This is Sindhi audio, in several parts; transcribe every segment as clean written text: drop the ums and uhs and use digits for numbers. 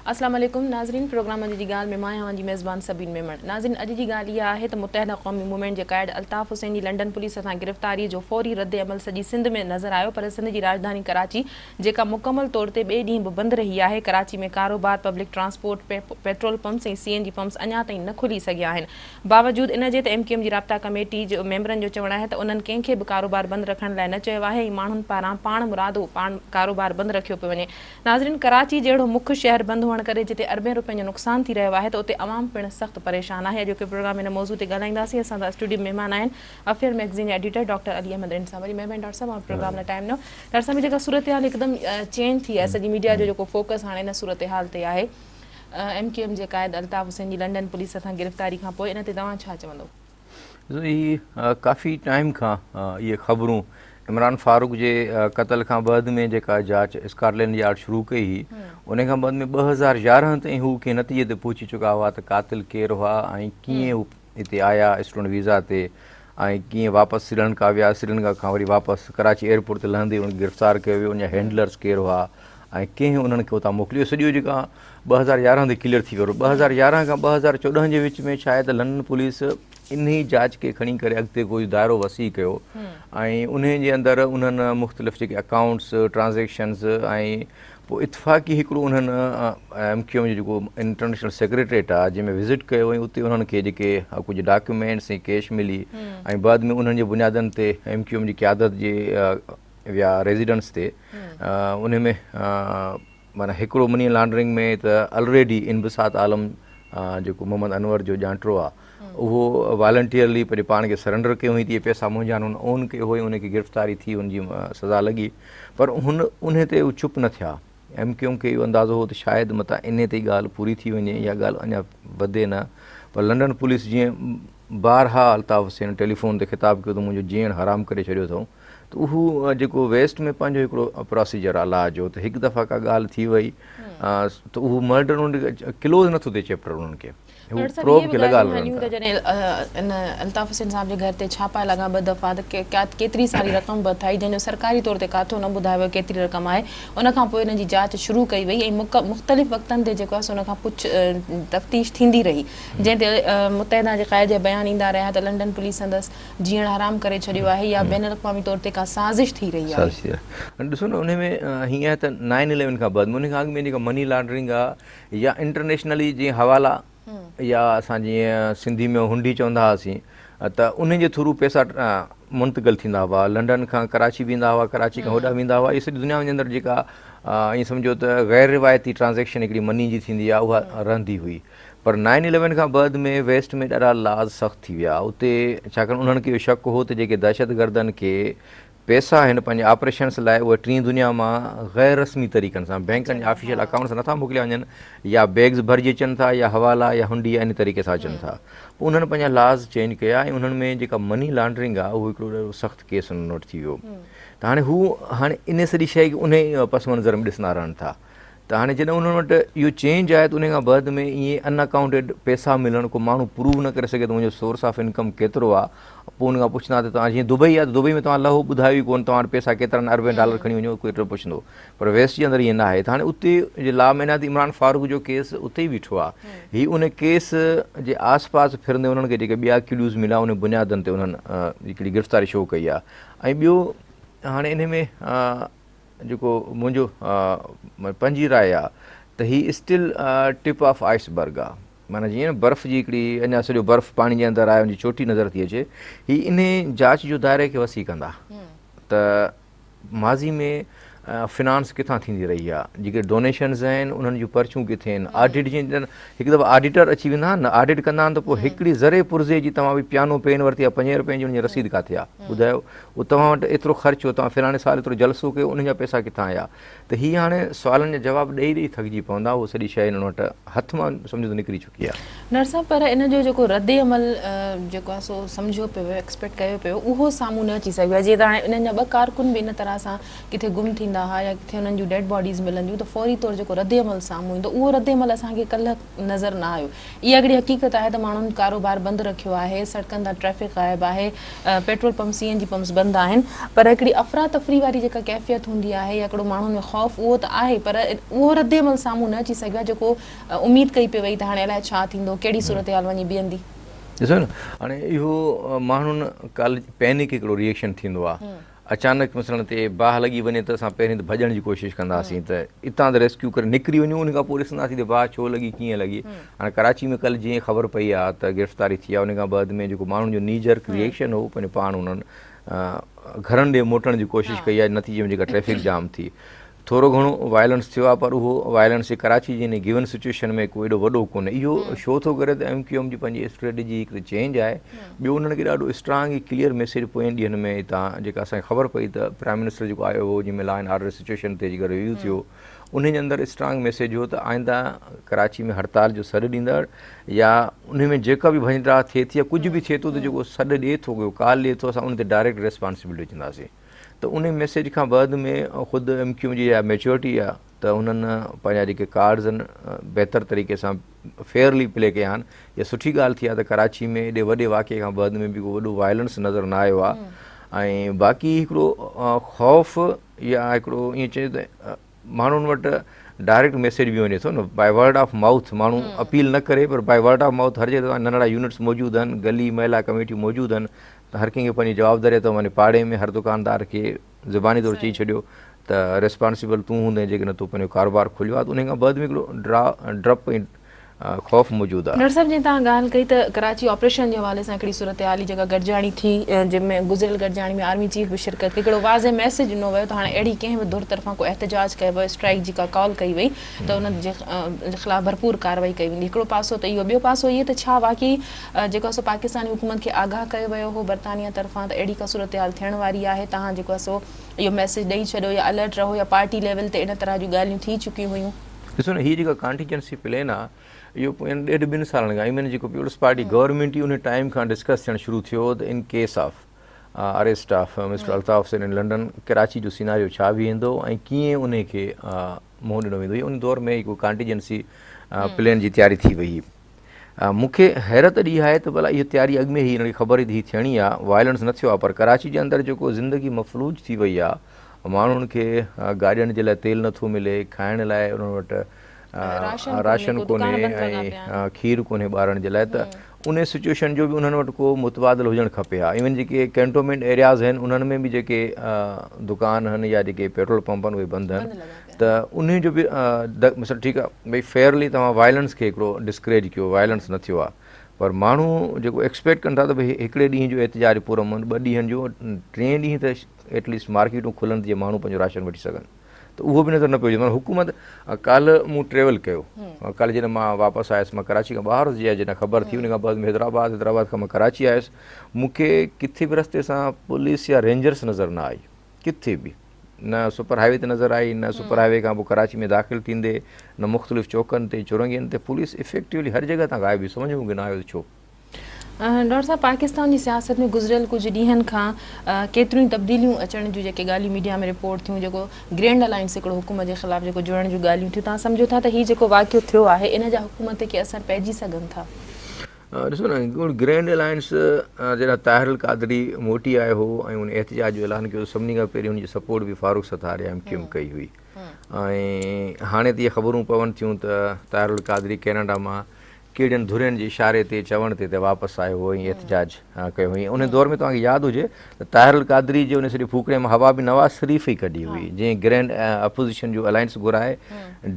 اسلام عليڪم ناظرين پروگرام اڄ جي ڳالهه ۾ مان آهيان اوهان جي ميزبان سبين ميمڻ ناظرين اڄ جي ڳالهه اها آهي ته متحده قومي موومينٽ جي قائد الطاف حسين جي لنڊن پوليس هٿان گرفتاري جو فوري رد عمل سڄي سنڌ ۾ نظر آيو پر سنڌ جي راڄڌاني ڪراچي جيڪا مڪمل طور تي ٻئي ڏينهن به بند رهي آهي ڪراچي ۾ ڪاروبار public transport petrol pumps ۽ C N G pumps اڃا تائين نه کلي سگهيا آهن باوجود ان جي ته ايم ڪيو ايم جي رابطا ڪميٽي جي ميمبرن جو چوڻ آهي ته انهن ڪنهن کي به ڪاروبار بند رکڻ لاء نه چيو آهي ۽ ماڻهن پاران پاڻ مرادو پاڻ ڪاروبار بند رکيو پيو وڃي. ناظرين ڪراچي جهڙو مک شهر بند هئڻ ڪري جتي اربين روپين جو نقصان ٿي رهيو آهي ته اتي عوام پڻ سخت پريشان آهي. اڄوڪي پروگرام ۾ ان موضوع تي ڳالهائينداسين. اسان سان اسٽوڊيو ۾ مهمان آهن افيئر مئگزين جا ايڊيٽر ڊاڪٽر علي احمد رند صاحب. وڏي مهرباني ڊاڪٽر صاحب اوهان پروگرام لاء ٽائيم ڏنو. ڊاڪٽر صاحب هي جيڪا صورتحال هڪدم چينج ٿي آهي سڄي ميڊيا جو جيڪو فوڪس هاڻي ان صورتحال تي آهي. ايم ڪيو ايم جي قائد الطاف حسين جي لنڊن پوليس هٿان گرفتاري کان پوء ان تي توهان ڇا چوندو؟ ڏسو هي ڪافي ٽائيم کان اهي خبرون عمران فاروق جي قتل کان بعد ۾ جيڪا جاچ اسڪاٽلينڊ يارڊ شروع ڪئي هئي ان کان بعد ۾ 2011 تائين هو ڪنهن نتيجي تي پهچي چڪا هئا ته قاتل ڪير هئا ۽ ڪيئن هو هتي آيا اسٽوڊنٽ ويزا تي ۽ ڪيئن واپس سريلنڪا ويا سريلنڪا کان وري واپس ڪراچي ايئرپورٽ تي لهندي انهن کي گرفتار ڪيو ويو ان جا هينڊلرز ڪير هئا ۽ ڪنهن انهن کي اتان موڪليو سڄو جيڪا 2011 تي ڪليئر ٿي ويو 2011 کان 2014 جي وچ ۾ شايد لنڊن پوليس انهي جاچ کي کڻي ڪري اڳتي ڪجهه دائرو وسيع ڪيو ۽ انهي جي اندر انهن مختلف جيڪي اڪائونٽس ٽرانزيڪشنز ۽ پوء اتفاقي هڪڙو انهن ايم ڪيو ايم جو جيڪو انٽرنيشنل سيڪريٽريٽ آهي جنهن ۾ وزٽ ڪيو ۽ اتي انهن کي جيڪي ڪجهه ڊاڪيومينٽس ۽ ڪيش ملي ۽ بعد ۾ انهن جي بنيادن تي ايم ڪيو ايم جي قيادت جي ويا ريزيڊنس تي ان ۾ معنيٰ هڪڙو مني لانڊرنگ ۾ ته الريڊي انبساط عالم جيڪو محمد انور جو ڄانٽرو آهي اهو والنٽيئرلي پنهنجي پاڻ کي سرنڊر ڪيو هئي ته اهي پئسا منهنجا آهن هن اون ڪيو هو ۽ ان کي گرفتاري ٿي ان جي سزا لڳي پر هن انهي تي هو چپ نه ٿيا ايم ڪيو ايم کي اهو اندازو هو ته شايد متان انهي تي ئي ڳالهه پوري ٿي وڃي اها ڳالهه اڃا وڌي نه پر لنڊن پوليس جيئن بارها الطاف حسين ٽيليفون تي خطاب ڪيو ته منهنجو جيئڻ حرام ڪري ڇڏيو اٿئون ته اهو جيڪو ويسٽ ۾ پنهنجو هڪڙو پراسيجر آهي لا جو ته هڪ دفعا ڪا ڳالهه ٿي وئي ته اهو مرڊر ڪلوز نٿو ٿئي چيپٽر انهن کي هو ڊاڪٽر صاحب پروب اهي به کي لڳا ڳالهيون رهن هليون ٿا. ته جڏهن ان الطاف حسين صاحب جي گهر تي ڇاپا لڳا ٻه دفعا ته ڪيتري ساري رقم به هٿ آئي جنهن جو سرڪاري طور تي ڪاٿو نه ٻڌايو ويو ڪيتري رقم آهي ان کان پوء ان جي جاچ شروع ڪئي وئي ۽ مختلف وقتن تي جيڪو آهي سو ان کان پڇ تفتيش ٿيندي رهي جنهن تي متحده جي قائد جا بيان ايندا رهيا ته لنڊن پوليس سندس جيئڻ حرام ڪري ڇڏيو آهي يا بين الاقوامي طور تي ڪا سازش ٿي رهي آهي. سازش ٿي رهي آهي ڏسو نه انهي ۾ هيئن آهي ته نائن اليون کان بعد ۾ انهي کان اڳ ۾ جيڪا مني لانڊرنگ آهي يا انٽرنيشنلي جيئن حوالا يا اسان جيئن سنڌي ۾ هنڊي چوندا هئاسين ته انهن جي ٿرو پئسا منتقل ٿيندا هئا لنڊن کان ڪراچي ويندا هئا ڪراچي کان هوڏانهن ويندا هئا هي سڄي دنيا جي اندر جيڪا ائين سمجهو ته غير روايتي ٽرانزيڪشن هڪڙي مني جي ٿيندي آهي اها رهندي هئي پر نائن اليون کان بعد ۾ ويسٽ ۾ ڏاڍا لاز سخت ٿي ويا اتي ڇاڪاڻ انهن کي اهو شڪ هو ته جيڪي دهشتگردن کي پئسا آهن پنهنجي آپريشنس لاء اهي ٽين دنيا مان غير رسمي طريقن سان بينڪن جا آفيشل اڪائونٽس نٿا موڪليا وڃن يا بيگز ڀرجي اچن ٿا يا حوالا يا هنڊي يا ان طريقي سان اچن ٿا پوء انهن پنهنجا لاز چينج ڪيا ۽ انهن ۾ جيڪا مني لانڊرنگ آهي اهو هڪڙو ڏاڍو سخت ڪيس انهن وٽ ٿي ويو ته هاڻي هو هاڻي ان سڄي شيء کي انهي پس منظر ۾ ڏسندا رهن ٿا ته هاڻي جڏهن انهن وٽ اهو چينج آهي ته ان کان بعد ۾ ائين ان اڪائونٽيڊ پئسا ملڻ ڪو ماڻهو پروو نه ڪري سگهي ته منهنجو سورس آف انڪم ڪيترو آهي پوء ان کان پڇندا ته توهان جيئن دبئي آهي ته دبئي ۾ توهان لهو ٻڌايو ئي ڪونه توهان وٽ پئسا ڪيترا آهن اربين ڊالر کڻي وڃو ڪير نه پڇندو پر ويسٽ جي اندر ائين نه آهي ته هاڻي اتي جي لا معنيٰ ته عمران فاروق جو ڪيس اتي ئي بيٺو آهي هي ان ڪيس جي آس پاس ڦرندي انهن کي جيڪي ٻيا ڪلوز مليا ان بنيادن تي انهن هڪڙي گرفتاري شو ڪئي آهي ۽ ٻيو هاڻي ان ۾ جيڪو منهنجو پنهنجي راء آ ته هي اسٽل ٽپ آف آئس برگ آ معنيٰ جيئن برف جي هڪڙي اڃا سڄو برف پاڻي جي اندر آهي ان جي چوٽي نظر ٿي اچي هي انهي جاچ جو دائري کي وسيع ڪندا ته ماضي ۾ فنانس ڪٿان ٿيندي رهي آ جيڪي ڊونيشنز آهن انهن جون پرچون ڪٿي آهن آڊٽ جيئن هڪ دفعو آڊيٽر اچي ويندا آهن نه آڊٽ ڪندا آهن ته پوء هڪڙي ذري پرزي جي توهان به پيانو پين ورتي آ پنجين روپين جي ان جي رسيد ڪاٿي آ ٻڌايو اهو توهان وٽ ايترو خرچ هو، توهان فلاڻي سال ايترو جلسو ڪيو، انهن جا پئسا ڪٿان آيا؟ ته هي هاڻي سوالن جا جواب ڏئي ڏئي ٿڪجي پوندا، اهو سڄي شيء هنن وٽ هٿ مان سمجهو ته نڪري چڪي آهي. نرس صاحب پر ان جو جيڪو رد عمل جيڪو آهي سو سمجهيو پيو ويو، ايڪسپيڪٽ ڪيو پيو ويو، اهو سامهون نه اچي سگهيو آهي، جيئن ته هاڻي انهن جا ٻه ڪارڪن به ان طرح سان ڪٿي گم ٿيندا. ٿيندا ها يا ڪٿي انهن جون ڊيڊ باڊيز ملنديون ته فوري طور جيڪو رد عمل سامهون ايندو اهو رد عمل اسان کي ڪلهه نظر نه آيو. اها هڪڙي حقيقت آهي ته ماڻهن ڪاروبار بند رکيو آهي، سڙڪن تان ٽريفڪ غائب آهي، petrol pump, C N G pumps بند آهن پر هڪڙي افراتفري واري جيڪا ڪيفيت هوندي آهي يا هڪڙو ماڻهن ۾ خوف اهو ته آهي پر اهو رد عمل سامهون نه اچي سگهيو آهي جيڪو اميد ڪئي پئي وئي ته هاڻي الائي ڇا ٿيندو، ڪهڙي صورتحال وڃي بيهندي. ڏسو نه هاڻي اهو ماڻهن ڪالهه پينڪ هڪڙو ريئيڪشن ٿيندو آهي اچانڪ مثلاً تي باهه لڳي وڃي ته اسان پهرين ته ڀڄڻ جي ڪوشش ڪنداسين ته اتان ته ريسڪيو ڪري نڪري وڃون ان کان پوء ڏسنداسين ته باهه ڇو لڳي ڪيئن لڳي هاڻي ڪراچي ۾ ڪلهه جيئن خبر پئي آهي ته گرفتاري ٿي آهي ان کان بعد ۾ جيڪو ماڻهن جو ني جرڪ ريئيڪشن هو پنهنجو پاڻ انهن گهرن ڏي موٽڻ جي ڪوشش ڪئي آهي نتيجي ۾ جيڪا ٽريفڪ جام ٿي ٿورو گهڻو وائلنس ٿيو آهي پر اهو وائلنس ڪراچي جي هن گيون سچويشن ۾ ڪو ايڏو وڏو ڪونهي اهو شو ٿو ڪري ته ايم ڪيو ايم جي پنهنجي اسٽريٽجي هڪ ته چينج آهي ٻيو انهن کي ڏاڍو اسٽرانگ ۽ ڪليئر ميسيج پوئين ڏينهن ۾ هتان جيڪا اسان کي خبر پئي ته پرائم منسٽر جيڪو آيو هو جنهن ۾ لا اينڊ آرڊر سچويشن تي جيڪو ريويو ٿيو انهي جي اندر اسٽرانگ ميسيج هو ته آئنده ڪراچي ۾ هڙتال جو سڏ ڏيندڙ يا انهي ۾ جيڪا به ڀڃ ڊاهه ٿئي ٿي يا ڪجهه به ٿئي ٿو ته جيڪو سڏ ڏئي ٿو ڪال ڏئي ٿو اسان ان تي ڊائريڪٽ ريسپانسبلٽي وجهنداسين ته انهي ميسيج کان بعد ۾ خود ايم ڪيو ايم جي اها ميچورٽي آهي ته انهن پنهنجا جيڪي ڪارڊز آهن بهتر طريقي سان فيئرلي پلي ڪيا آهن اها سٺي ڳالهه ٿي آهي ته ڪراچي ۾ ايڏي وڏي واقعي کان بعد ۾ به ڪو وڏو وائلنس نظر نه آيو آهي ۽ باقي هڪڙو خوف يا هڪڙو ائين چئجي ته ماڻهن وٽ ڊائريڪٽ ميسيج به وڃي ٿو نه باء ورڊ آف مائوٿ ماڻهو اپيل نه ڪري پر باء ورڊ آف مائوٿ هر جڳهه تي ننڍڙا يونٽس موجود آهن گلي محلا ڪميٽيون موجود آهن ته هر ڪنهن کي پنهنجي جوابداري اٿو معني پاڙي ۾ هر دڪاندار کي زباني طور چئي ڇڏيو ته ريسپانسبل تون هوندين جيڪڏهن تو پنهنجو ڪاروبار کوليو آهي ته ان کان بعد ۾ هڪڙو ڊرا ڊپ ۽ خوف موجود آهي. ڊاڪٽر صاحب جيئن توهان ڳالهه ڪئي ته ڪراچي آپريشن جي حوالي سان هڪڙي صورتحال هئي جيڪا گڏجاڻي ٿي جنهن ۾ گذريل گڏجاڻي ۾ آرمي چيف به شرڪت ڪئي هڪڙو واضح ميسيج ڏنو ويو ته هاڻي اهڙي ڪنهن به ڌر طرفان ڪو احتجاج ڪيو ويو اسٽرائيڪ جي ڪا ڪال ڪئي وئي ته ان جي خلاف ڀرپور ڪارروائي ڪئي ويندي هڪڙو پاسو ته اهو ٻيو پاسو اهي ته ڇا واقعي جيڪو آهي سو پاڪستاني حڪومت کي آگاهه ڪيو ويو هو برطانيا طرفان ته اهڙي ڪا صورتحال ٿيڻ واري آهي توهان جيڪو آهي سو اهو ميسيج ڏئي ڇڏيو يا الرٽ رهو يا پارٽي ليول تي ان طرح جون ڳالهيون ٿي چڪيون هيون. ڏسو نه هي جيڪا ڪانٽيجنسي پلين آ اهو پوين ڏيڍ ٻن سالن کان ايون جيڪو پيپلز پارٽي گورنمينٽ ئي ان ٽائيم کان ڊسڪس ٿيڻ شروع ٿيو هو ته in case of arrest of mister Altaf Hussain in London Karachi جو سيناريو ڇا بيهندو ۽ ڪيئن ان کي منهن ڏنو ويندو ان دور ۾ هڪ ڪانٽيجنسي پلين جي تياري ٿي وئي هئي مون کي حيرت اڄ اها آهي ته ڀلا اها تياري اڳ ۾ هئي هن کي خبر هئي ته هي ٿيڻي آ وائلنس نه ٿيو آ پر ڪراچي جي اندر جيڪو زندگي مفلوج ٿي وئي آ ماڻهن کي گاڏين جي لاء تيل نٿو ملي، کائڻ لاء انهن وٽ راشن ڪونهي ۽ کير ڪونهي ٻارن جي لاء ته ان سچويشن جو به انهن وٽ ڪو متبادل هجڻ کپي ها ايون جيڪي ڪينٽومينٽ ايرياز آهن انهن ۾ به جيڪي دڪان آهن يا جيڪي پيٽرول پمپ آهن اهي بند آهن ته انهي جو به مثال ٺيڪ آهي ڀئي فيئرلي توهان وائلنس کي هڪڙو ڊسڪريج ڪيو وائلنس نه ٿيو آهي پر ماڻهو جيڪو ايڪسپيڪٽ ڪن ٿا ته ڀئي هڪڙي ڏينهن جو احتجاج پرامن ٻه ڏينهن جو ٽئين ڏينهن ته ايٽ ليسٽ مارڪيٽون کلن ته جيئن ماڻهو پنهنجو راشن وٺي سگهن ته اهو به نظر نه پيو اچي معنيٰ حڪومت ڪالهه مون ٽريول ڪيو ڪالهه جڏهن مان واپس آيس مان ڪراچي کان ٻاهر هوس جڏهن خبر ٿي ان کان بعد ۾ حيدرآباد حيدرآباد کان مان ڪراچي آيس مون کي ڪٿي به رستي سان پوليس يا رينجرس نظر نه آئي ڪٿي به نه سپر هاء وي تي نظر آئي نه سپر هاء وي کان پوء ڪراچي ۾ داخل ٿيندي نه مختلف چوڪن تي چورنگين تي پوليس افيڪٽولي هر جڳهه تان غائب هئي سمجهه ۾ مون کي نه آيو ته ڇو. ڊاڪٽر صاحب پاڪستان جي سياست ۾ گذريل ڪجهه ڏينهن کان ڪيتريون ئي تبديليون اچڻ جون جيڪي ڳالهيون ميڊيا ۾ رپورٽ ٿيون جيڪو گرينڊ الائنس هڪڙو حڪومت جي خلاف جيڪو جوڙڻ جون ڳالهيون ٿيون توهان سمجهو ٿا ته هي جيڪو واقعو ٿيو آهي ان جا حڪومت تي ڪي اثر پئجي سگهن ٿا؟ ڏسو نه گرينڊ الائنس جڏهن طاهر القادري موٽي آيو هو ۽ ان احتجاج جو اعلان ڪيو سڀني کان پهرين ان جي سپورٽ به فاروق ستار يا ايم ڪيو ايم ڪئي هئي ۽ هاڻي ته اهي خبرون پون ٿيون ته طاهر القادري ڪينيڊا مان ڪهڙين ڌرين جي اشاري تي چوڻ تي ته واپس آيو هو ۽ احتجاج ڪيو هئائين. ان دور ۾ توهان کي ياد هجي ته طاهر القادري جي ان سڄي ڦوڪڻي مان هوا به نواز شريف ئي ڪڍي هئي جنهن گرينڊ اپوزيشن جو الائنس گهرائي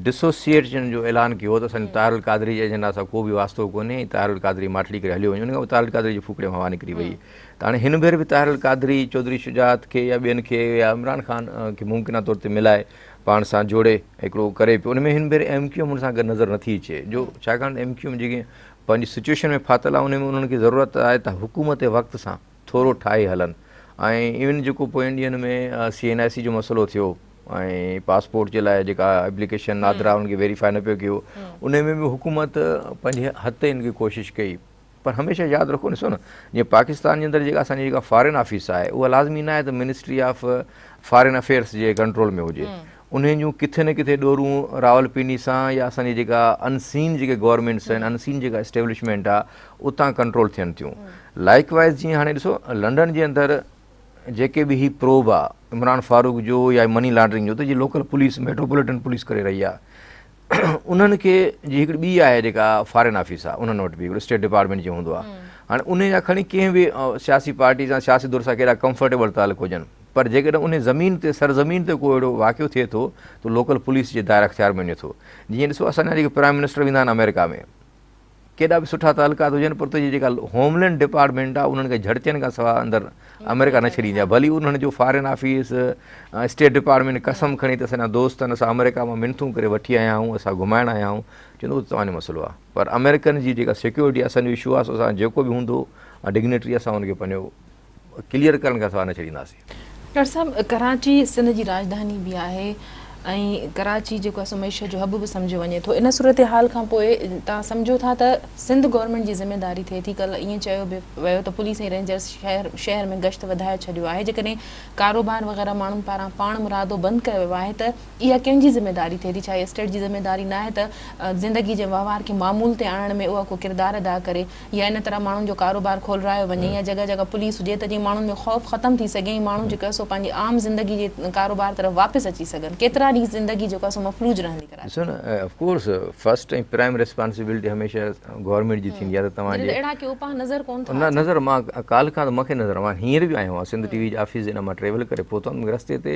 ڊسوسيئيشن جو اعلان ڪيو هو ته اسان جو طاهر القادري جي ايجنڊا سان ڪو به واسطو ڪونهي ۽ طاهر القادري ماٺڙي ڪري هليو وڃي. ان کان پوء طاهر القادري جي ڦوڪڻي مان هوا نڪري وئي ته هاڻي هن ڀيري به طاهر القادري چوڌري شجاعت کي يا ٻين کي يا عمران خان کي ممڪنه طور تي ملائي پاڻ سان جوڙي هڪڙو ڪري پيو ان ۾ هن ڀيري ايم ڪيو ايم ان سان گڏ نظر نٿي اچي جو ڇاڪاڻ ته ايم ڪيو ايم جيڪي پنهنجي سچويشن ۾ ڦاٿل آهي ان ۾ انهن کي ضرورت آهي ته حڪومت وقت سان ٿورو ٺاهي هلن ۽ ايون جيڪو پوئين ڏينهن ۾ سي اين آء سي جو مسئلو ٿيو ۽ پاسپورٽ جي لاء جيڪا ايپليڪيشن نادرا ان کي ويريفائي نه پيو ڪيو ان ۾ به حڪومت پنهنجي حد تائين ان کي ڪوشش ڪئي. پر هميشه ياد رکو ڏسو نه جيئن پاڪستان جي اندر جيڪا اسان جي جيڪا فارين آفيس آهي اها لازمي نه آهي ته منسٽري آف فارين افيئرس جي ڪنٽرول ۾ هجي انهن جون ڪٿي نه ڪٿي ڏورون راولپنڊي سان يا اسان جي جيڪا انسين جيڪي گورنمينٽس آهن انسين جيڪا اسٽيبلشمينٽ آهي اتان ڪنٽرول ٿين ٿيون لائڪ وائز جيئن هاڻي ڏسو لنڊن جي اندر جيڪي به هي پروب آ عمران فاروق جو يا مني لانڊرنگ جو ته جي لوڪل پوليس ميٽروپوليٽن پوليس ڪري رهي آ انهن کي جي هڪڙي ٻي آهي جيڪا فارين آفيس آ انهن وٽ به هڪڙو اسٽيٽ ڊپارٽمينٽ جيئن هوندو آ هاڻي انهي جا کڻي ڪنهن به سياسي پارٽي سان سياسي ڌر سان ڪيڏا ڪمفرٽيبل تعلق هجن پر جيڪڏهن انهي زمين تي سرزمين تي ڪو اهڙو واقعو ٿئي ٿو ته لوڪل پوليس جي دائره اختيار ۾ وڃي ٿو جيئن ڏسو اسان جا جيڪي پرائم منسٽر ويندا آهن آمريڪا ۾ ڪيڏا به سٺا تعلقات هجن پر اتي جي جيڪا هوم لينڊ ڊپارٽمينٽ آهي انهن کي جهڙتين کان سواء اندر آمريڪا نه ڇڏيندي آهي ڀلي انهن جو فارين آفيس اسٽيٽ ڊپارٽمينٽ قسم کڻي ته اسان جا دوست آهن اسان آمريڪا مان منٿون ڪري وٺي آيا آهيون اسان گهمائڻ آيا آهيون چوندو اهو توهان جو مسئلو آهي پر آمريڪن جي جيڪا سيڪيورٽي اسان جو اشو آهي سو اسان جيڪو به هوندو ڊگنيٽري اسان ان کي پنهنجو ڪليئر ڪرڻ کان سواء نه ڇڏينداسين. ڊاڪٽر صاحب ڪراچي سنڌ جي راڄڌاني به آهي ۽ ڪراچي جيڪو آهي سو معيشت جو حب به سمجهيو وڃي ٿو ان صورتحال کان پوء توهان سمجهو ٿا ته سنڌ گورنمينٽ جي ذميواري ٿئي ٿي ڪلهه ائين چيو به ويو ته پوليس ۽ رينجرز شهر شهر ۾ گشت وڌائي ڇڏيو آهي جيڪڏهن ڪاروبار وغيره ماڻهن پاران پاڻ مرادو بند ڪيو ويو آهي ته اها ڪنهن جي ذميواري ٿئي ٿي ڇا اها اسٽيٽ جي ذميواري ناهي ته زندگي جي وهنوار کي معمول تي آڻڻ ۾ اها ڪو ڪردار ادا ڪري يا ان طرح ماڻهن جو ڪاروبار کولرايو وڃي يا جڳهه جڳهه پوليس هجي ته جيئن ماڻهن ۾ خوف ختم ٿي سگهي ۽ ماڻهو جيڪو آهي سو پنهنجي عام زندگي جي ڪاروبار طرف واپس اچي سگهن. ڪيترا ڏينهن زندگي جيڪو آهي سو مفلوج رهندي ڪراچي ڏسو نه of course first ۽ prime responsibility هميشه گورنمينٽ جي ٿيندي آهي ته توهان جڏهن ته اهڙا ڪي اپاء نظر ڪونه ٿا نه اچن. نظر مان ڪالهه کان ته مونکي نظر مان هينئر به آيو آهيان سنڌ ٽي وي جي آفيس جي مان ٽريول ڪري پهتو آهيان مونکي رستي تي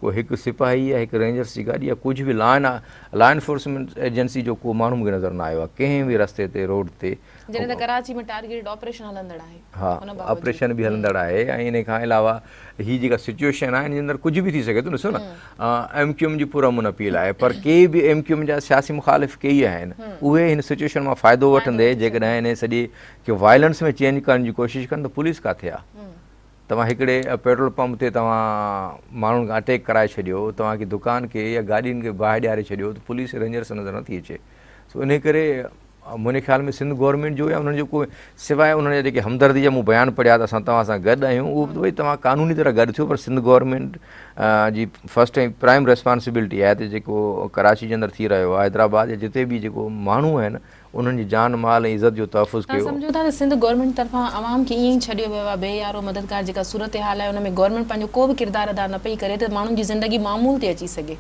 ڪو هڪ سپاهي يا هڪ رينجرس جي گاڏي يا ڪجهه به لا لا انفورسمينٽ ايجنسي جو ڪو ماڻهو مونکي نظر نه آيو آهي ڪنهن به رستي تي روڊ تي. جڏهن ته ڪراچي ۾ ٽارگيٽڊ آپريشن هلندڙ آهي ها ان باوجود. آپريشن به هلندڙ آهي ۽ ان کان علاوه هي جيڪا سچوئيشن آهي ان جي اندر ڪجهه به ٿي سگهي ٿو ڏسو نه ايم ڪيو ايم جي پرامن اپيل آهي پر ڪي به ايم ڪيو ايم جا سياسي مخالف ڪيئي آهن اهي هن سچوئيشن مان فائدو وٺندي جيڪڏهن ان سڄي کي وائلنس ۾ چينج ڪرڻ جي ڪوشش ڪن ته پوليس ڪاٿي آهي توهان هڪڙي پيٽرول پمپ تي توهان ماڻهن کان اٽيڪ ڪرائي ڇڏيو، توهان ڪي دڪان کي يا گاڏين کي باهه ڏياري ڇڏيو ته پوليس رينجرس نظر نٿي اچي. سو انهي ڪري منهنجي خيال ۾ سنڌ گورنمينٽ جو يا انهن جو ڪو سواء انهن جا جيڪي همدردي جا مون بيان پڙهيا ته اسان توهان سان گڏ آهيون اهو به ته ڀئي توهان قانوني طرح گڏ ٿيو پر سنڌ گورنمينٽ جي فرسٽ ۽ پرائم ريسپانسبلٽي آهي ته جيڪو ڪراچي جي اندر ٿي رهيو آهي حيدرآباد يا جتي به جيڪو ماڻهو آهن انهن جي جان مال ۽ عزت جو تحفظ توهان ڪيو. سمجهو ٿا ته سنڌ گورنمينٽ طرفان عوام کي ائين ئي ڇڏيو ويو آهي بي يارو مددگار جيڪا صورتحال آهي ان ۾ گورنمينٽ پنهنجو ڪو به ڪردار ادا نه پئي ڪري ته ماڻهن جي زندگي معمول تي اچي سگهي.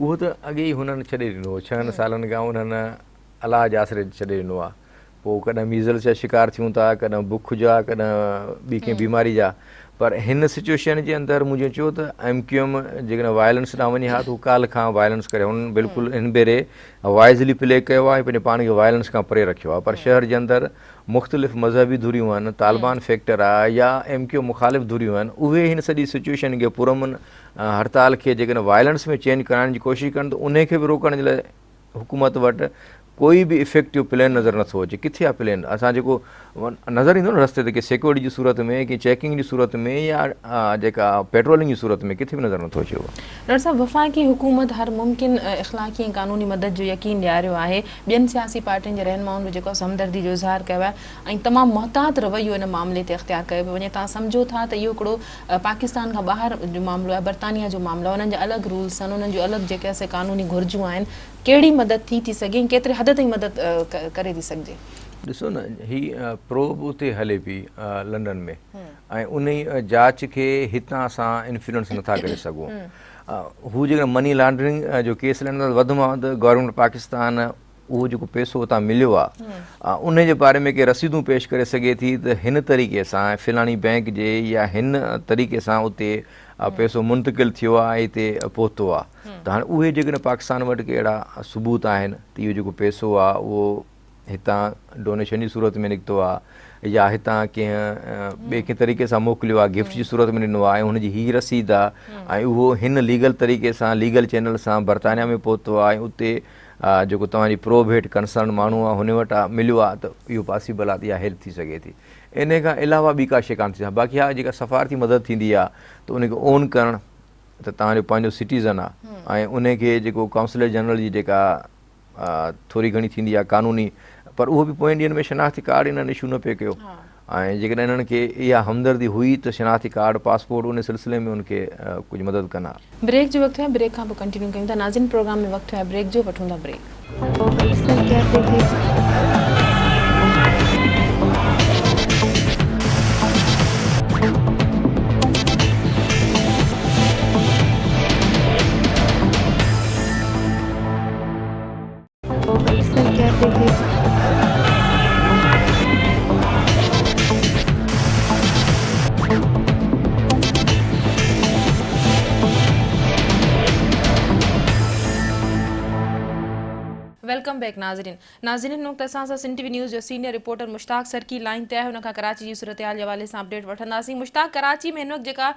اهو ته اڳي ئي هنن ڇڏي ڏنو هو ڇهن سالن کان انهن الله جي آسري تي ڇڏي ڏنو آهي پوء ڪڏهن ميزلز جا شڪار ٿيون ٿا ڪڏهن بک جا ڪڏهن ٻي ڪنهن بيماري جا پر هن سچوئيشن جي اندر مون جيئن چيو ته ايم ڪيو ايم جيڪڏهن وائلنس ڏانهن وڃي ها ته هو ڪالهه کان وائلنس ڪري هن بلڪل هن ڀيري وائزلي پلي ڪيو آهي ۽ پنهنجو پاڻ کي وائلنس کان پري رکيو آهي پر شهر جي اندر مختلف مذهبي ڌريون آهن طالبان فيڪٽر آهي يا ايم ڪيو مخالف ڌريون آهن اهي هن سڄي سچوئيشن کي پرامن هڙتال کي جيڪڏهن وائلنس ۾ چينج ڪرائڻ جي ڪوشش ڪن ته انهي کي به روڪڻ جي لاء حڪومت وٽ ڪوئي به افيڪٽو پلين نظر نٿو اچي ڪٿي آ پلين اسان جيڪو نظر ايندو نه رستي تي ڪي سيڪيورٽي جي صورت ۾ ڪي چيڪنگ جي صورت ۾ يا جيڪا پيٽرولنگ جي صورت ۾ ڪٿي به نظر نٿو اچي اهو. ڊاڪٽر صاحب وفاقي حڪومت هر ممڪن اخلاقي ۽ قانوني مدد جو يقين ڏياريو آهي ٻين سياسي پارٽين جي رهنمائن به جيڪو همدردي جو اظهار ڪيو آهي ۽ تمام محتاط رويو ان معاملي تي اختيار ڪيو پيو وڃي توهان سمجهو ٿا ته اهو هڪڙو پاڪستان کان ٻاهر جو معاملو آهي برطانيا جو معاملو آهي انهن جا الڳ رولس آهن انهن جون الڳ جيڪي سي قانوني گهرجون آهن ڪهڙي مدد ٿي ٿي سگهي ۽ ڪيتري حد تائين مدد ڪري ٿي سگهجي؟ ڏسو نه هي پروب اتي هلي پئي لنڊن ۾ ۽ انهي جاچ کي هتان اسان انفلوئنس نٿا ڪري سگهون هو جيڪڏهن مني لانڊرنگ جو ڪيس هلائين ٿا ته وڌ مان وڌ گورنمينٽ پاڪستان اهو جيڪو پئسو اتان مليو آهي ان جي باري ۾ ڪي رسيدون پيش ڪري سگهي ٿي ته هن طريقي سان فلاڻي بئنڪ جي يا هن طريقي سان اتي پئسو منتقل ٿيو آهي ۽ هتي پهتو آهي ته هاڻي اهي جيڪڏهن پاڪستان وٽ ڪي اهڙا ثبوت آهن ته اهو جيڪو پئسو آهي اهو هتان ڊونيشن جي صورت ۾ نڪتو آهي يا هتان ڪنهن ٻئي ڪنهن طريقي سان موڪليو آهي گفٽ جي صورت ۾ ڏنو آهي ۽ هن جي هي رسيد آهي ۽ اهو هن ليگل طريقي سان ليگل چينل سان برطانيا ۾ پهتو آهي ۽ اتي جيڪو توهان جي پروڀ هيٺ ڪنسرن ماڻهو آهي هن وٽ مليو آهي ته اهو پاسيبل آهي ته اها هيلپ ٿي سگهي ٿي انهي کان علاوه ٻي ڪا شيء ڪانه ٿي سگهي باقي ها جيڪا سفارتي مدد ٿيندي آهي ته ان کي اون ڪرڻ ته توهان جو پنهنجو سٽيزن آهي ۽ انهي کي جيڪو ڪائونسلر جنرل جي جيڪا ٿوري گهڻي ٿيندي آهي قانوني پر اهو به پوئين ڏينهن ۾ شناختي ڪارڊ انهن اشو نه پئي ڪيو ۽ جيڪڏهن انهن کي اها همدردي هئي ته شناختي ڪارڊ پاسپورٽ ان سلسلي ۾ ان کي ڪجهه مدد ڪن ها. بريڪ جو وقت ٿيو آهي بريڪ کان پوء ڪنٽينيو ڪيون ٿا ناظرين پروگرام ۾ وقت ٿيو آهي بريڪ جو وٺون ٿا بريڪ. Welcome back ناظرين ناظرين هن وقت اسان سان سنڌ ٽي وي نيوز جو senior reporter Mushtaq Sarki line تي آهي ان کان ڪراچي جي صورتحال جي حوالي سان اپڊيٽ وٺنداسين مشتاق ڪراچي ۾ هن وقت جيڪا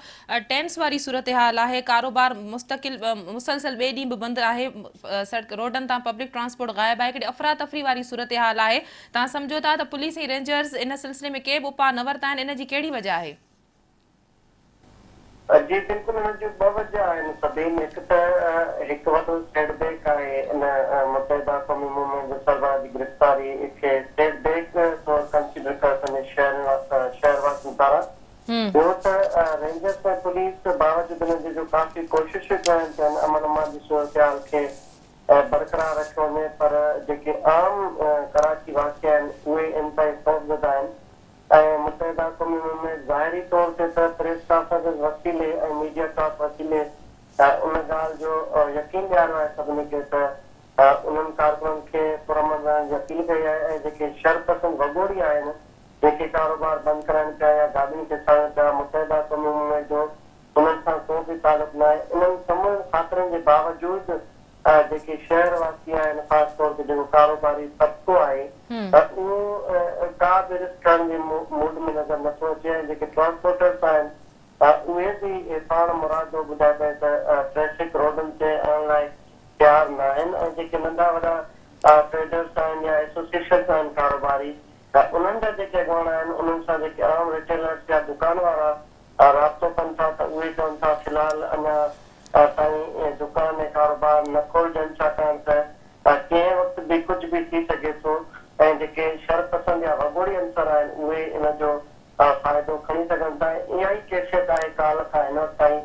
ٽينس واري صورتحال آهي، ڪاروبار مستقل مسلسل ٻئي ڏينهن به بند آهي، سڙڪ روڊن تان پبلڪ ٽرانسپورٽ غائب آهي، هڪڙي افراتفري واري صورتحال آهي، توهان سمجهو ٿا ته پوليس ۽ رينجرز ان سلسلي ۾ ڪي به اپاء نه ورتا آهن، ان جي ڪهڙي وجه آهي؟ جي بلڪل ان جون ٻه وجه آهن سبين، هڪ ته هڪ وڏو سيٽ بيڪ آهي ان متحده قومي موومينٽ جي سربراهه جي گرفتاري کي سيٽ بيڪ طور ڪنسيڊر ڪيو پنهنجي شهر واسين پاران، ٻيو ته رينجرز ۽ پوليس باوجود ان جي جو ڪافي ڪوششون ڪيون پين امن امان جي صورتحال کي برقرار رکيو وڃي پر جيڪي عام ڪراچي واسي آهن اهي انتهائي خوفزده آهن ۽ متحده قومي موومينٽ ظاهري طور تي ته پريس ڪانفرنسز وسيلي ۽ ميڊيا ٽاڪ وسيلي ان ڳالهه جو يقين ڏياريو آهي سڀني کي ته انهن ڪارڪنن کي پرامن رهڻ جي اپيل ڪئي آهي ۽ جيڪي شرپسند وڳوڙي آهن جيڪي ڪاروبار بند ڪرائين پيا يا گاڏين کي ساڙين پيا، متحده قومي موومينٽ جو انهن سان ڪو به تعلق ناهي. انهن سمورين خاطرين جي باوجود جيڪي شهر واسي آهن خاص طور تي جيڪو ڪاروباري طبقو آهي اهو ڪا به رسڪ کڻڻ جي موڊ ۾ نظر نٿو اچي ۽ جيڪي ٽرانسپورٽرس آهن اهي به پاڻ مرادو ٻڌائي پيا ته ٽريفڪ روڊن تي آڻڻ لاء تيار ناهن ۽ جيڪي ننڍا وڏا ٽريڊرس آهن يا ايسوسيئيشنس آهن ڪاروباري ته انهن جا جيڪي اڳواڻ آهن انهن سان جيڪي عام ريٽيلرس يا دڪان وارا رابطو ڪن ٿا ته اهي چون ٿا في الحال اڃا تائين دڪان ۽ ڪاروبار نه کولجن ڇاڪاڻ ته ڪنهن وقت به ڪجهه به ٿي سگهي ٿو ۽ جيڪي شرپسند يا وڳوڙي عنصر آهن اهي ان جو فائدو کڻي سگهن ٿا ۽ اها ئي ڪيفيت آهي ڪالهه کان هن وقت تائين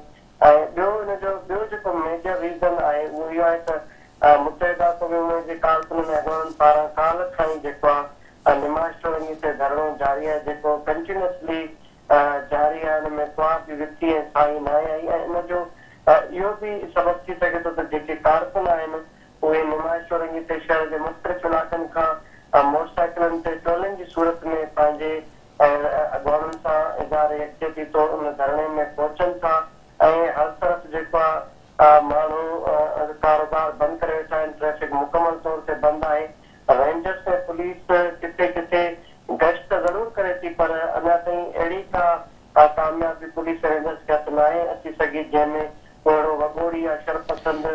۽ ٻيو ان جو ٻيو جيڪو ميجر ريزن آهي اهو اهو آهي ته متحده قومي موومينٽ جي ڪارڪنن ۽ اڳواڻن پاران ڪالهه کان ئي جيڪو آهي نمائش چورنگي تي ڌرڻو جاري آهي جيڪو ڪنٽينيوسلي جاري آهي ان ۾ ڪا به وٿي ۽ ساهي ناهي آئي ۽ ان جو اهو به سبب ٿي سگهي ٿو ته جيڪي ڪارڪن آهن اهي نمائش چورنگي تي شهر جي مختلف علائقن کان موٽر سائيڪلن تي ٽولين جي صورت ۾ پنهنجي ۽ اڳواڻن سان اظهار يڪجهتي طور ان ڌرڻي ۾ پهچن ٿا ۽ هر طرف جيڪو آ ماڻهو ڪاروبار بند ڪري ويٺا آهن ٽريفڪ مڪمل طور تي بند آهي رينجرس ۽ پوليس ڪٿي ڪٿي گشت ته ضرور ڪري ٿي پر اڃا تائين اهڙي ڪا ڪاميابي پوليس ۽ رينجرس کي هٿ ناهي اچي سگهي جنهن ۾ ڪو اهڙو وڳوڙي يا شرپسند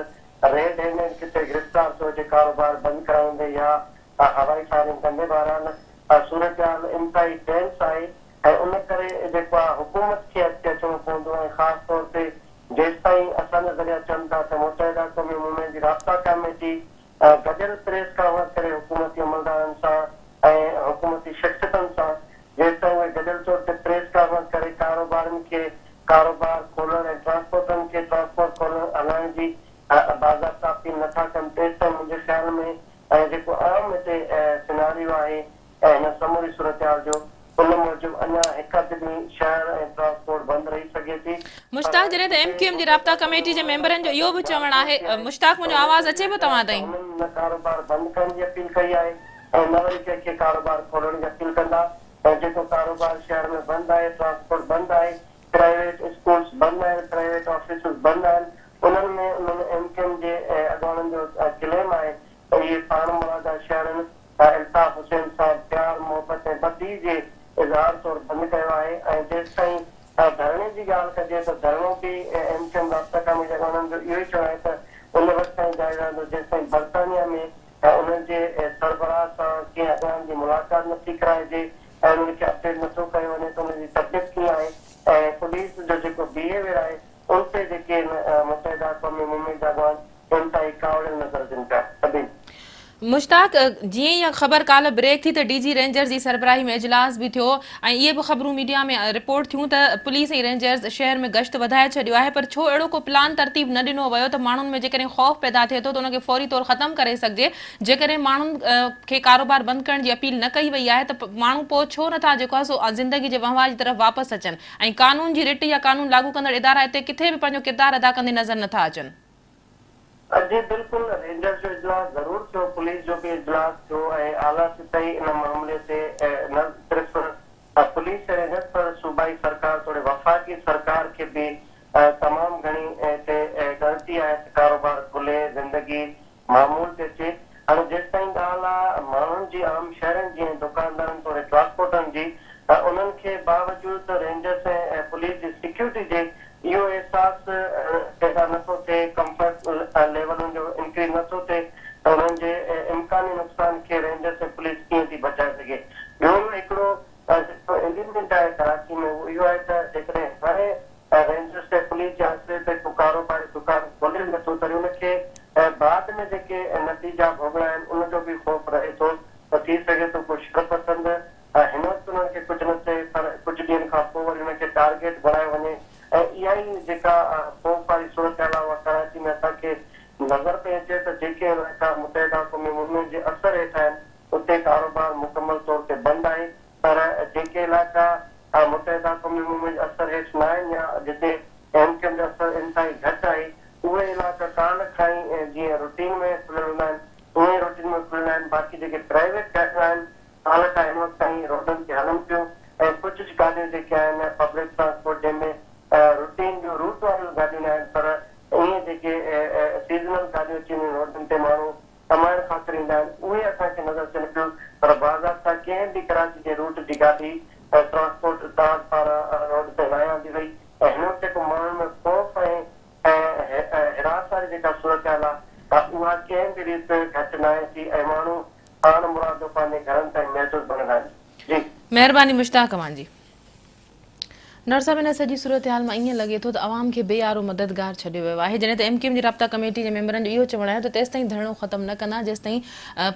ريڊ هينڊيڊ ڪٿي گرفتار ٿيو هجي ڪاروبار بند ڪرائيندي يا هوائي فائرنگ ڪندي بهرحال صورتحال انتهائي ٽينس آهي ۽ ان ڪري جيڪو آهي حڪومت کي اڳتي اچڻو پوندو ۽ خاص طور تي جيستائين اسان جا ذريعا چون ٿا ته متحده قومي موومينٽ جي رابطا ڪاميٽي گڏيل پريس ڪانفرنس ڪري حڪومتي عملدارن سان ۽ حڪومتي شخصيتن سان جيستائين اهي گڏيل طور تي پريس ڪانفرنس ڪري ڪاروبارين کي ڪاروبار کولڻ ۽ ٽرانسپورٽرن کي ٽرانسپورٽ کولڻ هلائڻ جي باضابطا اپيل نٿا ڪن تيستائين منهنجي خيال ۾ ۽ جيڪو عام هتي سيناريو آهي ۽ هن سموري صورتحال جو ان موجب اڃا هڪ اڌ ڏينهن شهر ۽ ٽرانسپورٽ بند رهي سگهي ٿي پر مشتاق جڏهن ته ايم ڪيو ايم جي رابطا ڪميٽي جي ميمبرن جو اهو به چوڻ آهي مشتاق منهنجو آواز اچي پيو توهان تائين. هنن نه ڪاروبار بند ڪرڻ جي اپيل ڪئي آهي ۽ نه وري ڪنهن کي ڪاروبار کولڻ جي اپيل ڪندا ۽ جيڪو ڪاروبار شهر ۾ بند آهي ٽرانسپورٽ بند آهي پرائيويٽ اسڪولس بند آهن پرائيويٽ آفيسز بند آهن انهن ۾ انهن ايم ڪيو ايم جي اڳواڻن جو ڪليم آهي ته اهي پاڻمرادا شهرن الطاف حسين سان پيار، محبت ۽ ٻڌي جي اظهار طور بند ڪيو آهي ۽ جيستائين ڌرڻي جي ڳالهه ڪجي ته ڌرڻو به ايم ڪيو ايم رابطا ڪاميٽي جي اڳواڻن جو اهو ئي چوڻ آهي ته ان وقت تائين جاري رهندو جيستائين برطانيا ۾ انهن جي سربراهه سان ڪنهن اڳواڻ جي ملاقات نٿي ڪرائجي ۽ انهن کي اپڊيٽ نٿو ڪيو وڃي ته انهن جي طبيعت ڪيئن آهي ۽ پوليس جو جيڪو بيهيويئر آهي ان تي جيڪي متحده قومي موومينٽ جا اڳواڻ انتهائي ڪاوڙيل نظر اچن پيا. سبين. مشتاق، جيئن ئي اها خبر ڪالهه بريڪ ٿي ته ڊي جي رينجرز جي سربراهي ۾ اجلاس به ٿيو ۽ اهي به خبرون ميڊيا ۾ رپورٽ ٿيون ته پوليس ۽ رينجرز شهر ۾ گشت وڌائي ڇڏيو آهي پر ڇو اهڙو ڪو پلان ترتيب نه ڏنو ويو ته ماڻهن ۾ جيڪڏهن خوف پيدا ٿئي ٿو ته ان کي فوري طور ختم ڪري سگهجي جيڪڏهن ماڻهن کي ڪاروبار بند ڪرڻ جي اپيل نه ڪئي وئي آهي ته ماڻهو پوء ڇو نه ٿا جيڪو آهي سو زندگي جي وهنوار جي طرف واپس اچن ۽ قانون جي رٽ يا قانون لاڳو ڪندڙ ادارا اتي ڪٿي به پنهنجو ڪردار ادا ڪندي نظر نه ٿا اچن. جي بلڪل رينجرز جو اجلاس ضرور ٿيو، پوليس جو به اجلاس ٿيو ۽ اعليٰ سطحي ان معاملي تي نه صرف پوليس ۽ رينجرز پر صوبائي سرڪار توڙي وفاقي سرڪار کي به تمام گهڻي هتي ڳڻتي آهي ته ڪاروبار کلي زندگي معمول تي اچي. هاڻي جيستائين ڳالهه آ ماڻهن جي عام شهرين جي ۽ دڪاندارن توڙي ٽرانسپورٽرن جي ته انهن کي باوجود رينجرز ۽ پوليس جي سيڪيورٽي جي اهو احساس پيدا نه ٿو ٿئي، ڪمفرٽ ليول انهن جو انڪريز نه ٿو ٿئي ته انهن جي امڪاني نقصان کي رينجرز ۽ پوليس ڪيئن ٿي بچائي سگهي. ٻيو هڪڙو جيڪو ايليمينٽ آهي ڪراچي ۾ اهو اهو آهي ته جيڪڏهن هاڻي رينجرز ۽ پوليس جي آسري تي ڪو ڪاروباري دڪان کولي وڃي ٿو ته ان کي بعد ۾ جيڪي نتيجا ڀوڳڻا آهن ان جو به خوف رهي ٿو ته ٿي سگهي ٿو ڪو شرپسند هن وقت انهن کي ڪجهه نه چئي پر ڪجهه ڏينهن کان پوء وري انهن کي ٽارگيٽ بڻايو وڃي ۽ اها ئي جيڪا خوف واري صورتحال آهي اها ڪراچي ۾ اسان کي نظر پئي اچي ته جيڪي علائقا متحده قومي موومينٽ جي اثر هيٺ آهن اتي ڪاروبار مڪمل طور تي بند آهي پر جيڪي علائقا متحده قومي موومينٽ جي اثر هيٺ ناهن يا جتي ايم ڪيو ايم جو اثر انتهائي گهٽ آهي اهي علائقا ڪالهه کان ئي جيئن روٽين ۾ کليل هوندا آهن اونئن ئي روٽين ۾ کليل آهن باقي جيڪي پرائيويٽ گاڏيون آهن ڪالهه کان هن وقت تائين روڊن تي هلن پيون ۽ ڪجهه گاڏيون جيڪي آهن پبلڪ ٽرانسپورٽ جنهن ۾ روٽين جون روٽ واريون گاڏيون ناهن پر ائين جيڪي سيزنل گاڏيون اچي ويون روڊن تي ماڻهو ڪمائڻ خاطر ايندا آهن اهي اسان کي نظر اچن پيون پر باضابطا ڪنهن به ڪراچي جي روٽ جي گاڏي ٽرانسپورٽ اتحاد پاران روڊ تي ناهي آندي وئي ۽ هن وقت جيڪو ماڻهن ۾ خوف ۽ هراس واري جيڪا صورتحال آهي اها ڪنهن به ريت گهٽ ناهي ٿي ۽ ماڻهو پاڻ مرادو پنهنجي گهرن تائين محدود بڻيل آهن. جي. مهرباني مشتاق اوهان جي. ڊاڪٽر صاحب ان سڄي صورتحال مان ائين لڳي ٿو ته عوام کي بي يارو مددگار ڇڏيو ويو آهي جڏهن ته ايم ڪيو ايم جي رابطا ڪميٽي جي ميمبرن جو اهو چوڻ آهي ته تيستائين ڌرڻو ختم نه ڪندا جيستائين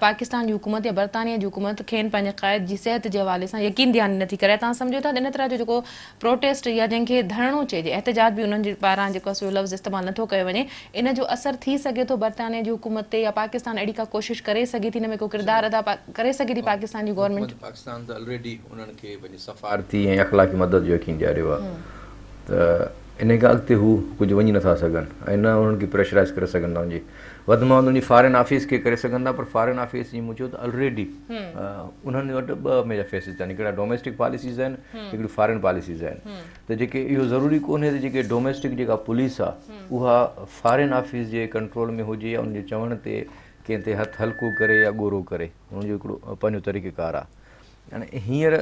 پاڪستان جي حڪومت يا برطانيه جي حڪومت کين پنهنجي قائد جي صحت جي حوالي سان يقين دهاني نٿي ڪرائي توهان سمجهو ٿا ته ان طرح جو جيڪو پروٽيسٽ يا جنهن کي ڌرڻو چئجي، احتجاج به انهن جي پاران جيڪو آهي سو اهو لفظ استعمال نٿو ڪيو وڃي، ان جو اثر ٿي سگهي ٿو برطانيه جي حڪومت تي يا پاڪستان اهڙي ڪا ڪوشش ڪري سگهي ٿي ان ۾ ڪو ڪردار ادا ڪري سگهي ٿي پاڪستان جي گورنمينٽ؟ حڪومت پاڪستان ته الريڊي انهن کي پنهنجي سفارتي ۽ اخلاقي مدد جو يقين ڏياريو آهي ته انهي کان اڳتي هو ڪجهه وڃي نٿا سگهن ۽ نه انهن کي پريشرائز ڪري سگهن ٿا ان جي وڌ مان وڌ ان جي فارين آفيس کي ڪري سگهن ٿا پر فارين آفيس جيئن مون چيو ته الريڊي انهن وٽ ٻه ميجر فيسز آهن هڪڙا ڊوميسٽڪ پاليسيز آهن هڪڙيون فارين پاليسيز آهن ته جيڪي اهو ضروري ڪونهي ته جيڪي ڊوميسٽڪ جيڪا پوليس آهي اها فارين آفيس جي ڪنٽرول ۾ هجي يا ان جي چوڻ تي ڪنهن تي هٿ هلڪو ڪري يا ڳورو ڪري ان جو هڪڙو پنهنجو طريقه ڪار آهي هاڻي هينئر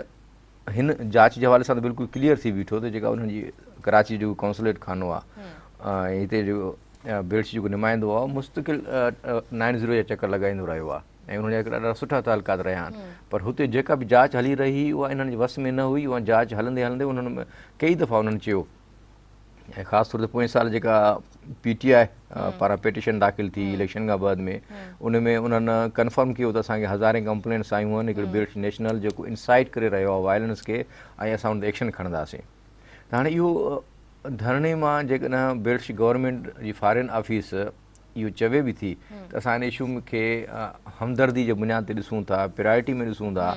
هن جاچ جي حوالي سان ته بلڪل ڪليئر ٿي بيٺو ته جيڪا انهن جي ڪراچي جو قونصليٽ خانو آهي ۽ هتي جو بيلٽس جيڪو نمائندو آهي مستقل نائن زيرو جا چڪر لڳائيندو رهيو آهي ۽ انهن جا هڪڙا ڏاڍا سٺا تعلقات رهيا آهن پر هتي جيڪا به جاچ هلي رهي هئي اها انهن جي وس ۾ نه هئي اها جاچ هلندي هلندي انهن ڪئي دفعا انهن چيو ۽ خاص طور تي پوئين سال جيڪا پي ٽي آء پاران پيٽيشن داخل ٿي اليڪشن کان بعد ۾ ان ۾ انهن ڪنفرم ڪيو ته اسان کي هزارين ڪمپلينٽس آيون آهن هڪڙي برٽش نيشنل جيڪو انسائٽ ڪري رهيو آهي وائلنس کي ۽ اسان ان تي ايڪشن کڻنداسين ته هاڻي اهو ڌرڻي مان جيڪڏهن برٽش گورنمينٽ جي فارين آفيس اهو چوي به ٿي ته اسان ان اشو کي همدردي جي بنياد تي ڏسون ٿا پرائرٽي ۾ ڏسون ٿا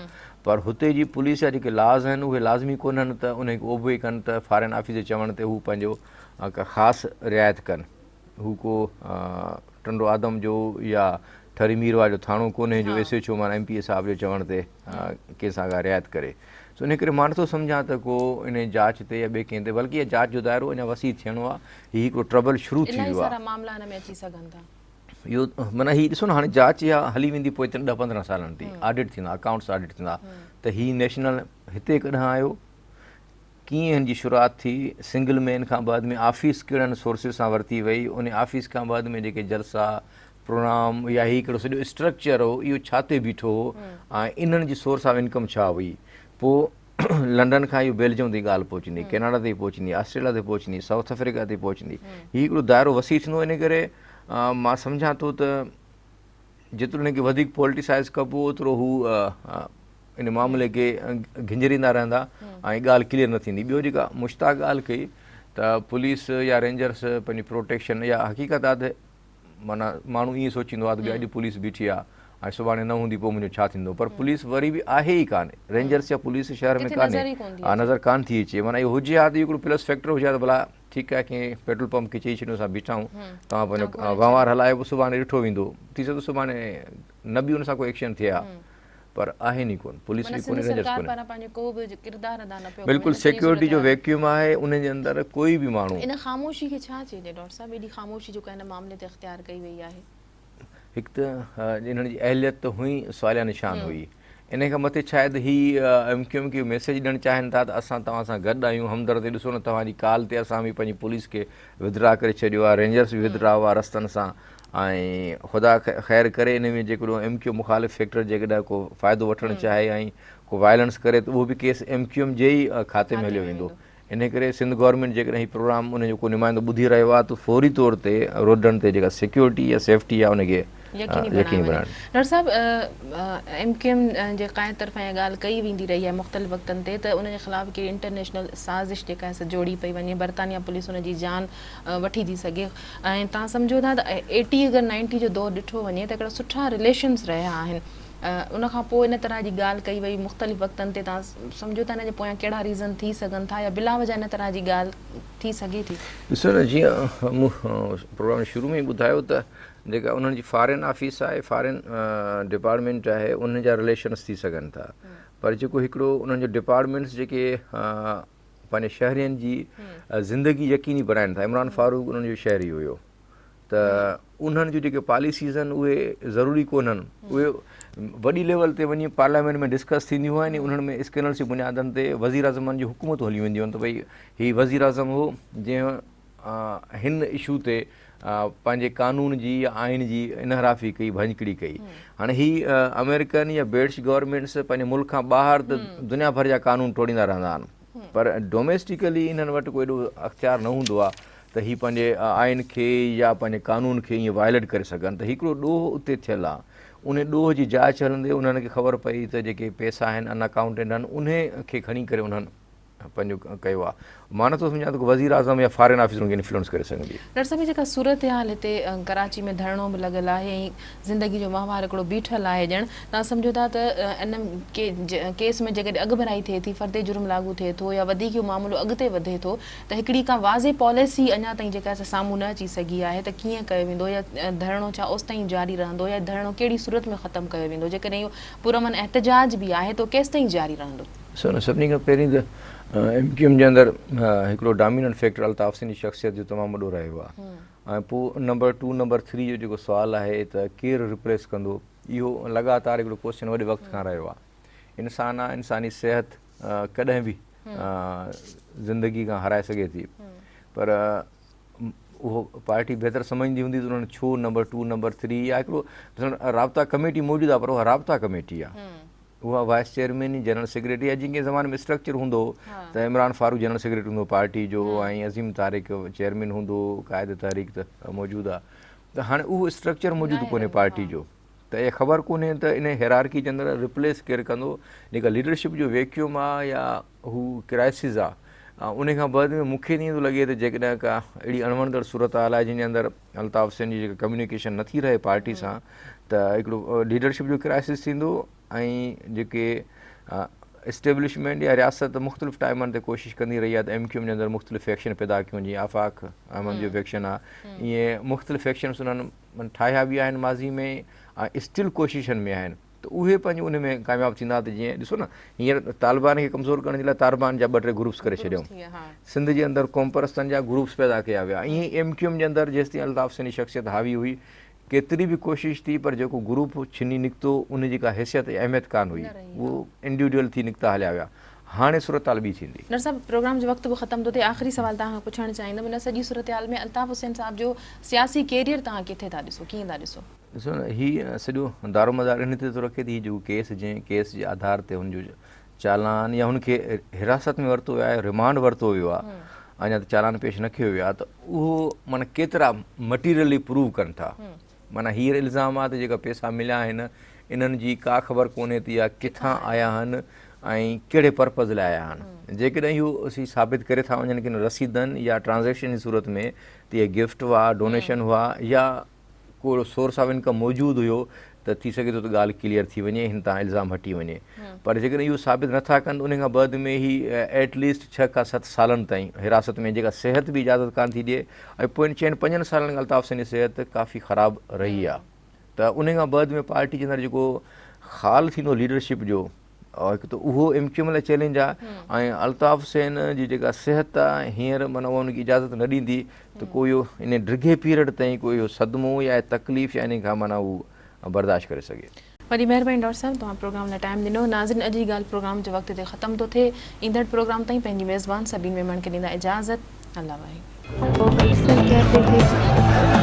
پر هتي جي پوليس جا جيڪي لاز آهن اهي لازمي ڪونهن ته انهن کي اوبي ڪن ته فارين آفيس جي چوڻ تي هو پنهنجو ڪا خاص رعايت ڪن هو ڪو ٽنڊو آدم جو يا ٺري ميرواهه جو ٿاڻو ڪونهي جو ايس ايڇ او معنيٰ ايم پي اي صاحب جي چوڻ تي ڪنهن سان ڪا رعايت ڪري سو ان ڪري مان نٿو سمجهان ته ڪو ان جاچ تي يا ٻئي ڪنهن تي بلڪه اها جاچ جو دائرو اڃا وسيع ٿيڻو آهي هي هڪڙو ٽربل شروع ٿي الاهي ويو آهي سارا معاملا هن ۾ اچي سگهن ٿا. اهو معنيٰ هي ڏسو نه هاڻي جاچ اها هلي ويندي پوئتن ڏهه 15 سالن تي آڊٽ ٿيندا اڪائونٽس آڊٽ ٿيندا ته هي نيشنل هتي ڪڏهن آيو ڪيئن هن جي شروعات ٿي سنگل مين کان بعد ۾ آفيس ڪهڙن سورسز سان ورتي وئي ان آفيس کان بعد ۾ جيڪي جلسا پروگرام يا هي هڪڙو سڄو اسٽرڪچر هو اهو ڇا تي بيٺو هو ۽ انهن جي سورس آف انڪم ڇا هئي پوء لنڊن کان اهو بيلجم تائين ڳالهه پهچندي ڪيناڊا تائين پهچندي آسٽريليا تائين پهچندي سائوٿ آفريڪا تائين پهچندي هي هڪڙو دائرو وسيع ٿيندو ان ڪري مان سمجهان ٿو ته جيترو ان کي وڌيڪ پوليٽيسائز ڪبو اوترو هو ان معاملي کي گهنجريندا رهندا ۽ ڳالهه ڪليئر نه ٿيندي. ٻيو جيڪا مشتاق ڳالهه ڪئي ته پوليس يا رينجرس پنهنجي پروٽيڪشن يا حقيقت آ ته معنيٰ ماڻهو ائين سوچيندو آ ته اڄ پوليس بيٺي آ ۽ سڀاڻي نه هوندي پوء منهنجو ڇا ٿيندو پر پوليس وري به آهي ئي ڪانه رينجرس يا پوليس شهر ۾ ڪانهي نظر ڪانه ٿي اچي معنيٰ اهو هجي ها ته هڪڙو پلس فيڪٽر هجي ها ته ڀلا ٺيڪ آهي ڪنهن پيٽرول پمپ کي چئي ڇڏيون اسان بيٺا آهيون توهان پنهنجو وهنوار هلايو پوء سڀاڻي ڏٺو ويندو ٿي سگهي ٿو سڀاڻي نه به ان سان ڪو ايڪشن ٿئي ها پر آهن ئي ڪونه پوليس به ڪونهي رينجرس ڪونهي بلڪل سيڪيورٽي جو ويڪيوم آهي ان جي اندر ڪوئي به ماڻهو ان خاموشي کي ڇا چئجي ڊاڪٽر صاحب ايڏي خاموشي جيڪا هن معاملي تي اختيار ڪئي وئي آهي. هڪ ته انهن جي اهليت ته هئي سواليا نشان هئي انهي کان مٿي شايد هي ايم ڪيو ايم کي ميسيج ڏيڻ چاهين ٿا ته اسان توهان سان گڏ آهيون همدردي ڏسو نه توهان جي ڪال تي اسان به پنهنجي پوليس کي ودرا ڪري ڇڏيو آهي رينجرس به ودرا هئا رستن سان ۽ خدا خير ڪري انهي ۾ جيڪڏهن ايم ڪيو مخالف فيڪٽر جيڪڏهن ڪو فائدو وٺڻ چاهي ۽ ڪو وائلنس ڪري ته اهو به ڪيس ايم ڪيو ايم جي ئي کاتي ۾ هليو ويندو انهي ڪري سنڌ گورنمينٽ جيڪڏهن هي پروگرام انهي جو ڪو نمائندو ٻڌي رهيو آهي ته فوري طور تي روڊن تي جيڪا سيڪيورٽي يا سيفٽي آهي ان کي يقيني بڻائڻ. ڊاڪٽر صاحب ايم ڪيو ايم جي قائد طرفان اها ڳالهه ڪئي ويندي رهي آهي مختلف وقتن تي ته ان جي خلاف هڪڙي انٽرنيشنل سازش جيڪا آهي سا جوڙي پئي وڃي برطانيا پوليس ان جي جان وٺي ٿي سگهي ۽ توهان سمجهو ٿا ته ايٽي اگر نائنٽي جو دور ڏٺو وڃي ته هڪڙا سٺا رليشنز رهيا آهن ان کان پوء ان طرح جي ڳالهه ڪئي وئي مختلف وقتن تي توهان سمجهو ٿا ان جي پويان ڪهڙا ريزن ٿي سگهن ٿا يا بلا وجه ان طرح جي ڳالهه ٿي سگهي ٿي؟ ڏسو نه جيئن مون پروگرام جي شروع ۾ ئي ٻڌايو ته جيڪا انهن جي فارين آفيس آهي فارين ڊپارٽمينٽ آهي انهن جا رليشنس ٿي سگهن ٿا پر جيڪو هڪڙو انهن جو ڊپارٽمينٽس جيڪي پنهنجي شهرين جي زندگي يقيني بڻائن ٿا عمران فاروق انهن جو شهري هيو ته انهن جون جيڪي پاليسيز آهن اهي ضروري ڪونهن اهي وڏي ليول تي وڃي پارليامينٽ ۾ ڊسڪس ٿينديون آهن انهن ۾ اسڪينلز جي بنيادن تي وزير اعظمن جون حڪومتون هليون وينديون آهن ته ڀئي هي وزير اعظم هو جنهن هن اشو تي پنهنجي قانون جي يا آئين جي انحرافي ڪئي ڀڃڪڙي ڪئي هاڻي هي آمريڪن يا برٽش گورنمينٽس پنهنجي ملڪ کان ٻاهر ته دنيا ڀر جا قانون ٽوڙيندا رهندا آهن پر ڊوميسٽيڪلي انهن وٽ ڪو ايڏو اختيار نه هوندو آهي ته هي پنهنجي آئين کي يا پنهنجي قانون کي ائين وائليٽ ڪري سگهن ته هڪڙو ڏوهه اتي ٿيل آهي انهي ڏوهه جي جاچ هلندي انهن کي خبر پئي ته جيڪي پئسا آهن ان اڪائونٽيڊ آهن انهي کي کڻي ڪري انهن پنهنجو ڪيو آهي مان نٿو سمجهان ته ڪو وزير اعظم يا فارين آفيس ان کي انفلوئنس ڪري سگهندي. ڊاڪٽر صاحب هي جيڪا صورتحال هتي ڪراچي ۾ ڌرڻو به لڳل آهي ۽ زندگي جو وهنوار هڪڙو بيٺل آهي ڄڻ توهان سمجهو ٿا ته ان ڪيس ۾ جيڪڏهن اڳڀرائي ٿئي ٿي فرد جرم لاڳو ٿئي ٿو يا وڌيڪ اهو معاملو اڳتي وڌي ٿو ته هڪڙي ڪا واضح پاليسي اڃا تائين جيڪا سا سامهون نه اچي سگهي آهي ته ڪيئن ڪيو ويندو يا ڌرڻو ڇا اوستائين جاري رهندو يا ڌرڻو ڪهڙي صورت ۾ ختم ڪيو ويندو جيڪڏهن اهو پرامن احتجاج به آهي ته ڪيستائين جاري رهندو؟ ڏسو نه سڀني کان پهرين ته ايم ڪيو ايم جي اندر هڪڙو ڊاميننٽ فيڪٽر الطاف حسين جي شخصيت جو تمام وڏو رهيو آهي ۽ پوء نمبر ٽو نمبر ٿري جو جيڪو سوال آهي ته ڪير ريپليس ڪندو اهو لڳاتار هڪڙو ڪوسچن وڏي وقت کان رهيو آهي انسان آهي انساني صحت ڪڏهن به زندگي کان هارائي سگهي ٿي پر اهو پارٽي بهتر سمجهندي هوندي ته انهن ڇو نمبر ٽو نمبر ٿري يا هڪڙو رابطا ڪميٽي موجود آهي پر اها رابطا ڪميٽي آهي اها وائيس چيئرمين جنرل سيڪريٽري يا جيئن ڪنهن زماني ۾ اسٽرڪچر هوندو هو ته عمران فاروق جنرل سيڪريٽري هوندو هو پارٽي جو ۽ عظيم طارق چيئرمين هوندو هو قائد تحريڪ ته موجود آهي ته هاڻي اهو اسٽرڪچر موجود ڪونهي پارٽي جو ته اها خبر ڪونهي ته ان هيرارڪي جي اندر ريپليس ڪير ڪندو جيڪا ليڊرشپ جو ويڪيوم آهي يا هو ڪرائسز آهي ان کان بعد ۾ مون کي ائين ٿو لڳي ته جيڪڏهن ڪا اهڙي اڻوڻندڙ صورتحال آهي جنهن جي اندر الطاف حسين جي جيڪا ڪميونيڪيشن نٿي رهي پارٽي سان ته هڪڙو ليڊرشپ جو ڪرائسس ٿيندو ۽ جيڪي اسٽيبلشمينٽ يا رياست مختلف ٽائمن تي ڪوشش ڪندي رهي آهي ته ايم ڪيو ايم جي اندر مختلف فيڪشن پيدا ڪيون جيئن آفاق احمد جو فيڪشن آهي ائين مختلف فيڪشنس انهن ٺاهيا به آهن ماضي ۾ ۽ اسٽل ڪوششن ۾ آهن ته اهي پنهنجي ان ۾ ڪامياب ٿيندا ته جيئن ڏسو نه هينئر طالبان کي ڪمزور ڪرڻ جي لاء طالبان جا ٻه ٽي گروپس ڪري ڇڏيائون سنڌ جي اندر قومپرستن جا گروپس پيدا ڪيا ويا ائين ئي ايم ڪيو ايم جي اندر جيستائين الطاف حسين جي شخصيت حاوي هئي ڪيتري به ڪوشش ٿي پر جيڪو گروپ ڇني نڪتو ان جي ڪا حيثيت يا اهميت ڪانه هئي اهو انڊيوڊيول ٿي نڪتا هليا ويا هاڻي صورتحال ٻي ٿيندي. ڊاڪٽر صاحب پروگرام جو وقت به ختم ٿو ٿئي آخري سوال توهان کان پڇڻ چاهيندم ان سڄي صورتحال ۾ الطاف حسين صاحب جو سياسي ڪيريئر توهان ڪٿي ٿا ڏسو ڪيئن ٿا ڏسو؟ ڏسو نه هي سڄو دارومدار ان تي ٿو رکي ته هي جيڪو ڪيس جنهن ڪيس جي آڌار تي هن جو چالان يا هن کي حراست ۾ ورتو ويو آهي ريمانڊ ورتو ويو آهي اڃا ته چالان پيش نه ڪيو ويو آهي ته اهو معنيٰ ڪيترا مٽيريلي پروو ڪن ٿا معنيٰ هينئر الزام آهي ته جيڪا پيسا مليا آهن انهن جي ڪا خبر ڪونهي ته اها ڪٿان آيا آهن ۽ ڪهڙي پرپز لاء آيا آهن. جيڪڏهن اهو اسين ثابت ڪري ٿا وڃن ڪن رسيدن يا ٽرانزيڪشن جي صورت ۾ ته اهي گفٽ هئا، ڊونيشن هئا يا ڪو اهڙو سورس آف انڪم موجود هيو ته ٿي سگهي ٿو ته ڳالهه ڪليئر ٿي وڃي هن تان الزام هٽي وڃي پر جيڪڏهن اهو ثابت نٿا ڪن ته ان کان بعد ۾ هي ايٽ ليسٽ ڇهه کان ست سالن تائين حراست ۾ جيڪا صحت به اجازت ڪانه ٿي ڏئي ۽ پوين چئن پنجن سالن کان الطاف حسين جي صحت ڪافي خراب رهي آهي ته ان کان بعد ۾ پارٽي جي اندر جيڪو خال ٿيندو ليڊرشپ جو هڪ ته اهو ايم ڪيو ايم لاء چئلينج آهي ۽ الطاف حسين جي جيڪا صحت آهي هينئر معنيٰ اها ان کي اجازت نه ڏيندي ته ڪو اهو ان ڊگهي پيريڊ تائين ڪو اهو صدمو يا تڪليف يا ان کان معنيٰ هو برداشت ڪري سگهي. وڏي مهرباني ڊاڪٽر صاحب توهان پروگرام لاء ٽائيم ڏنو. ناظرين اڄ جي ڳالهه پروگرام جو وقت هتي ختم ٿو ٿئي. ايندڙ پروگرام تائين پنهنجي ميزبان سبين ميمڻ کي ڏيندا اجازت. الله واهي. وہ اکثر کہتے تھے۔